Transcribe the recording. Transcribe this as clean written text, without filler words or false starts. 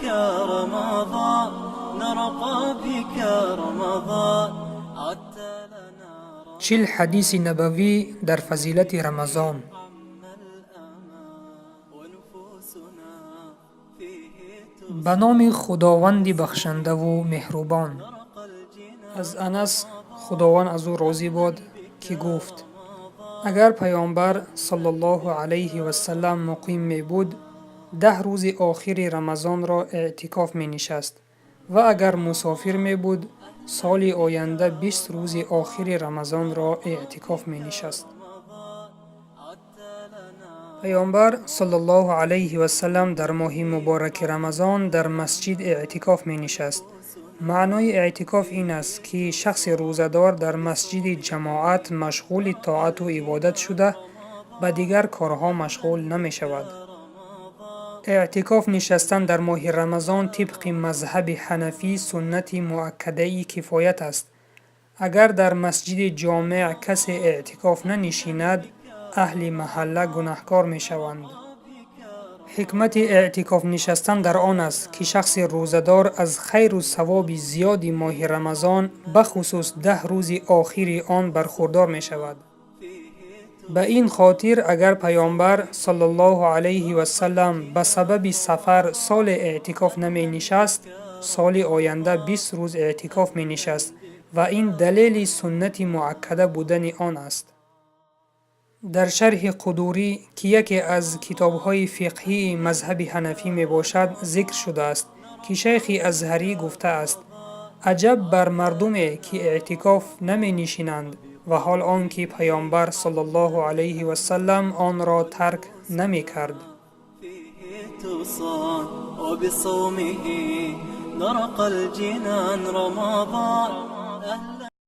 بك رمضان، نرقى بك رمضان، عدت لنا. 40 ҳадиси набавӣ дар фазилати Рамазон. ونفوسنا فيه Ба номи Худованди бахшандаву меҳрубон. Аз Анас, Худованд аз ӯ розӣ бод, ки гуфт: «Агар Паёмбар саллаллоҳу алайҳи васаллам муқим мебуд, 10 рӯзи охири Рамазонро эътикоф менишаст ва агар мусофир мебуд, соли оянда 20 рӯзи охири Рамазонро эътикоф менишаст». Паёмбар саллаллоҳу алайҳи васаллам дар моҳи мубораки Рамазон дар масҷид эътикоф менишаст. Маънои эътикоф ин аст, ки шахси рӯзадор дар масҷиди ҷамоат машғули тоату ибодат шуда, ба дигар корҳо машғул намешавад. Эътикоф нишастан дар моҳи Рамазон тибқи мазҳаби ҳанафӣ суннати муаккадаи кифоят аст. Агар дар масҷиди ҷомеъ касе эътикоф нанишинад, аҳли маҳалла гунаҳкор мешаванд. Ҳикмати эътикоф нишастан дар он аст, ки шахси рӯзадор аз хайру савоби зиёди моҳи Рамазон, бахусус 10 рӯзи охири он, бархурдор мешавад. Ба ин хотир, агар Паёмбар саллаллоҳу алайҳи васаллам ба сабаби сафар соле эътикоф наменишаст, соли оянда 20 рӯз эътикоф менишаст ва ин далели суннати муаккада будани он аст. Дар Шарҳи Қудурӣ, ки яке аз китобҳои фиқҳии мазҳаби ҳанафӣ мебошад, зикр шудааст, ки шайхи Азҳарӣ гуфтааст: «Аҷаб бар мардуме, ки эътикоф наменишинанд ва ҳол он ки Паёмбар саллаллоҳу алайҳи васаллам онро тарк намекард». فيه تصان وبصومه نرقى الجنان رمضان أهلا.